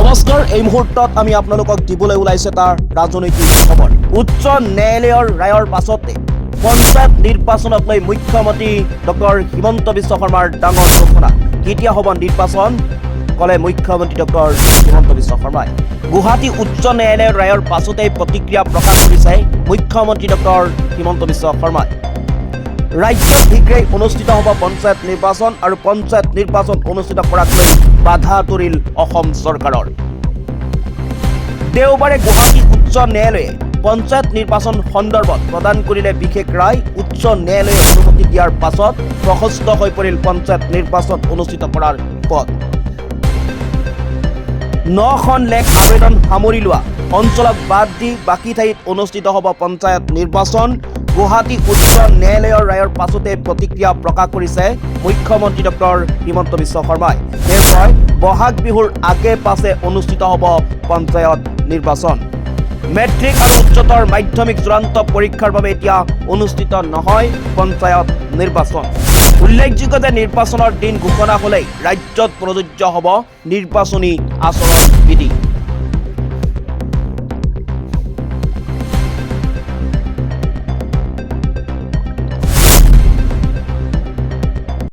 নমস্কাৰ, এই মুহূৰ্তত আমি আপোনালোকক দিবলৈ ওলাইছে তাৰ ৰাজনৈতিক খবৰ। উচ্চ ন্যায়ালয়ৰ ৰায়ৰ পাছতে পঞ্চায়ত নিৰ্বাচনক লৈ মুখ্যমন্ত্ৰী ডক্টৰ হিমন্ত বিশ্ব শৰ্মাৰ ডাঙৰ ঘোষণা। কেতিয়া হ'ব নিৰ্বাচন, ক'লে মুখ্যমন্ত্ৰী ডক্টৰ হিমন্ত বিশ্ব শৰ্মাই। গুৱাহাটী উচ্চ ন্যায়ালয়ৰ ৰায়ৰ পাছতেই প্ৰতিক্ৰিয়া প্ৰকাশ কৰিছে মুখ্যমন্ত্ৰী ডক্টৰ হিমন্ত বিশ্ব শৰ্মাই। ৰাজ্যত শীঘ্ৰেই অনুষ্ঠিত হ'ব পঞ্চায়ত নিৰ্বাচন আৰু পঞ্চায়ত নিৰ্বাচন অনুষ্ঠিত কৰাক লৈ বাধা আঁতৰিল অসম চৰকাৰৰ। দেওবাৰে গুৱাহাটী উচ্চ ন্যায়ালয়ে পঞ্চায়ত নিৰ্বাচন সন্দৰ্ভত প্ৰদান কৰিলে বিশেষ ৰায়। উচ্চ ন্যায়ালয়ে অনুমতি দিয়াৰ পাছত প্ৰশস্ত হৈ পৰিল পঞ্চায়ত নিৰ্বাচন অনুষ্ঠিত কৰাৰ পথ। 9খন লেখ আবেদন সামৰি লোৱা অঞ্চলক বাদ দি বাকী ঠাইত অনুষ্ঠিত হ'ব পঞ্চায়ত নিৰ্বাচন। গুৱাহাটী উচ্চ ন্যায়ালয়ৰ ৰায়ৰ পাছতে প্ৰতিক্ৰিয়া প্ৰকাশ কৰিছে মুখ্যমন্ত্ৰী ডক্টৰ হিমন্ত বিশ্ব শৰ্মাই। তেওঁ কয়, বহাগ বিহুৰ আগে পাছে অনুষ্ঠিত হ'ব পঞ্চায়ত নিৰ্বাচন। মেট্ৰিক আৰু উচ্চতৰ মাধ্যমিক চূড়ান্ত পৰীক্ষাৰ বাবে এতিয়া অনুষ্ঠিত নহয় পঞ্চায়ত নিৰ্বাচন। উল্লেখযোগ্য যে নিৰ্বাচনৰ দিন ঘোষণা হ'লেই ৰাজ্যত প্ৰযোজ্য হ'ব নিৰ্বাচনী আচৰণ বিধি।